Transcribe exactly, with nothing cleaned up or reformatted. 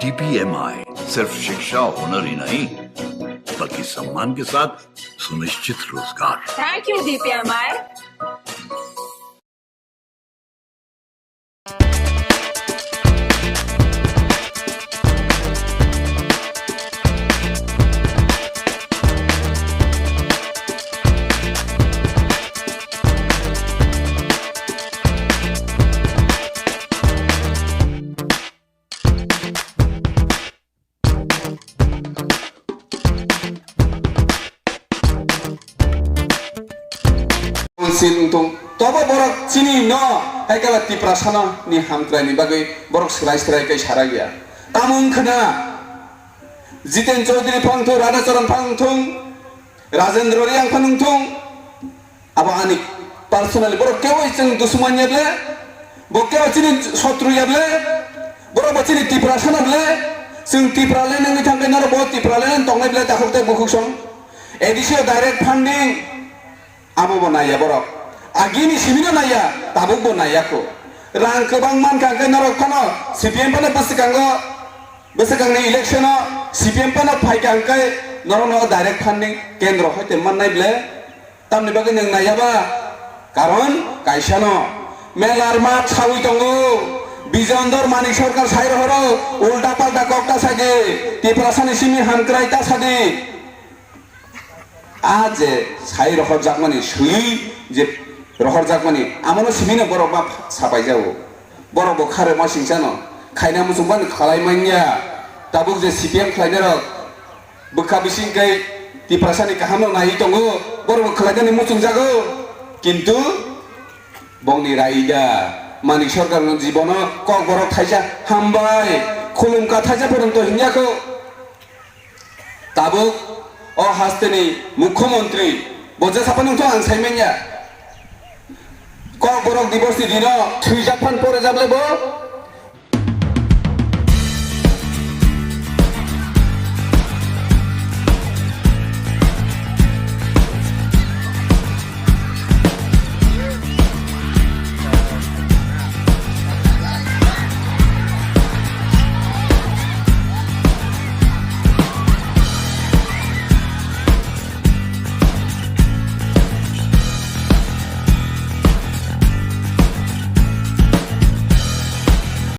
डीपीएमआई सिर्फ शिक्षा होनर ही नहीं, बल्कि सम्मान के साथ सुनिश्चित रोजगार। Thank you, DPMI. Sin wngthung. Tobo borok chini no, hai kala Tiprasano ni hamkrai ni bagwi borok swrai swrai kai sara ya. Tamo wngkhwna, Jiten Chaudhary phang thung, Radha Charan phang thung, Rajendra Reang phang thung, abo ani personally, borok kebo chwng dusman ya ble, bo kebo chini sotru ya ble, borok bo chini Tiprasa no ble, chwng Tipraland wngwi thangkhe norok bo Tipraland tongnai ble takhuk tei bukhuk song. A D C o direct funding, abo bo naiya borok. Agini simi no naiya, tabuk bo naiya kho. Rang kwbang mankha hwnkhe norok phano C P M phano bwswkango, bwswkangni election o C P M phano phaikha hwnkhe norokno direct funding kendro hoite mannai ble. Tamni bagwi nwng naiya ba? Karon kaisa no. Melar mat sawi tongo. Bijon Dor Manik Sarkar sai rohoro, ulta palta kok ta sadi. Tiprasani simi hamkrai ta sadi. A je sai rohorjakmani, swi je rohorjakmani, amono simi no borok ma sapai jago. Borok bo kha rwma singcha no. Khaina muchung bani khalai manya. Tabuk je C P M khlainai rok, bwkha bising kai Tiprasani kaham no naiwi tongo, borok bo khlainani muchung jago. Kintu bongni raida Manik Sarkar no jibono Kokborok thaisa hambai, khulumkha thaisa phwrwngto hingyakho. Tabuk o hasteni mukhyamantri bo je saphano wngthok ang sai manya. Kokborok Divosni dino thwijak phan pore jablai bo